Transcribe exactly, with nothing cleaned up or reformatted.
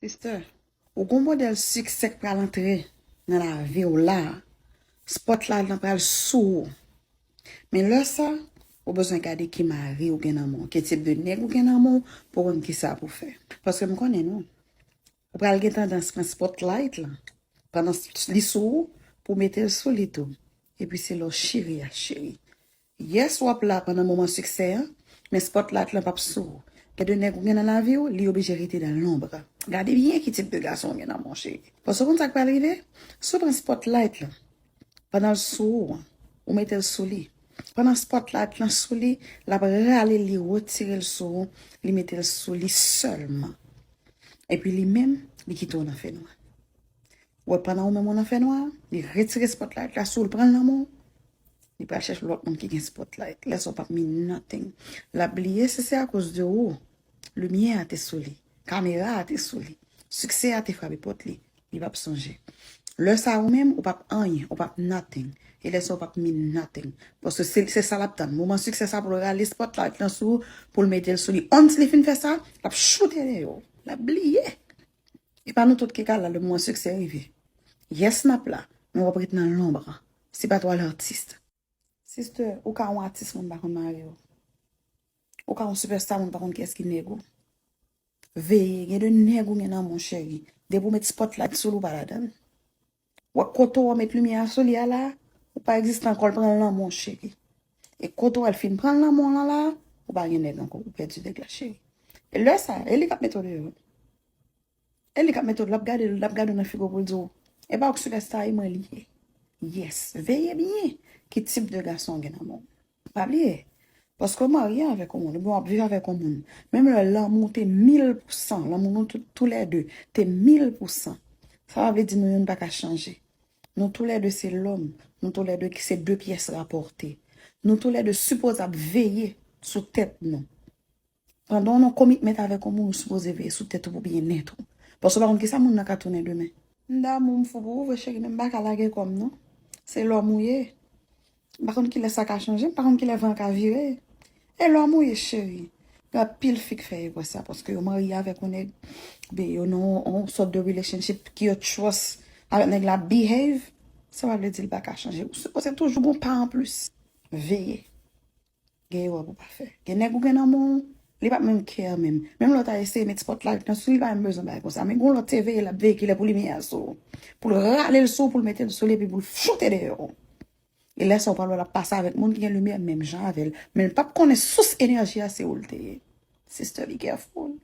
Sister, ou gon modèl siksè k pral antre nan lavi w la, spotlight lan pral sou ou. Men lè sa, ou bezwen gade ki mari ou gen nan men w, ki tip de nèg ou gen nan men w, pou w konn kisa pou fè. Paske m konnen nou, ou pral gen tandans pran spotlight lan, pandan li sou ou, pou mete l sou li tou. Epi se lè w cheri a cheri. Yes, w ap la pandan moman siksè an, men spotlight lan p ap sou ou. Gen de nèg ou gen nan lavi w, li oblije rete nan lonb. Gade byen ki tip de gason w gen nan men w, cheri. Paske w konn sa k pral rive? Si w pran spotlight lan, pandan l sou ou an, ou mete l sou li. Pandan spotlight lan sou li, l ap rale li, retire l sou ou, li mete l sou li sèlman. Epi li menm, li kite w nan fènwa. Ou wè, pandan ou menm ou nan fènwa, li retire spotlight la sou ou, l pran l nan men w, li pral chèche lòt moun ki gen spotlight. Lè sa w p ap mean nothing. L ap bliye si se akoz de ou limyè a te sou li, kamera a te sou li, siksè a te frape pòt li, li p ap sonje. Lè sa ou menm, ou p ap anyen, ou p ap nothing. E lè sa ou p ap mean nothing. Paske se, se sa l ap tann. Moman siksè sa pou l rale spotlight lan sou ou, pou l mete l sou li. Once li fin fè sa, l ap choute dèyè w. L ap bliye. E pa nou tout ki ka la lè moman siksè rive. Yes, n ap la, men w ap ret nan lonb. Se pa twa latis. Sister, ou ka yon atis, moun pa konn mari w. Ou ka yon superstar, moun pa konn kiyès ki nèg ou. Veye, gen de nèg ou gen nan men w, cheri. Depi w met spotlight sou li, ou pa ladan l. Ou wè kote w met limyè a sou li a la, ou pa egziste ankò, l pran l nan men w, cheri. E kote w wè l fin pran l nan men w lan la, ou pa gen nèg ankò, ou pèdi nèg la, cheri. E lè sa, e li k ap mete w deyò. E li k ap mete w, l ap gade, l ap gade w nan figo pou l di w, e pa w k superstar, e mwen li ye. Yes, veye byen ki tip de gason w gen nan men w. Pa bliye, paske w marye avèk yon moun, oubyen w ap viv avèk yon moun. Menm lè lanmou te mil pou san, lanmou nou tou, toulède te mil pou san, sa pa vle di nou youn pa ka chanje. Nou toulède se lòm, nou toulède se de pyès rapòte. Nou toulède sipoze ap veye sou tèt nou. Pandan w nan commitment avèk yon moun, ou sipoze veye sou tèt ou pou byennèt ou. Paske w pa konn kisa moun nan ka tounen demen. M damou, m fou pou ou vre, cheri, men m pa ka lage kò m non. Se lòm ou ye. M pa konn kilè sa ka chanje, m pa konn kilè van an ka vire. E lòm ou ye, cheri. Gen anpil fi k fè erè sa, paske yo marye avèk yon nèg, oubyen yo nan yon, yon sòt de relationship ki yo trust avèk nèg la behave, sa pa vle di l pa ka chanje. Ou sipoze toujou gon pa anplis. Veye. Gen erè pou w pa fè. Gen nèg ou gen nan men w, li p ap menm care menm. Menm lè w ta eseye met spotlight lan sou li, li pa menm bezwen bagay konsa. Men gen yon lòt te veye, l ap veye kilè pou limyè a sou ou. Pou l rale l sou ou, pou l mete l sou li, epi pou l choute dèyè w. E lè sa w pral wè l ap pase avèk moun ki gen limyè menm jan avè l. Men l p ap konnen sous enèji a se ou l te ye. Sister, be careful.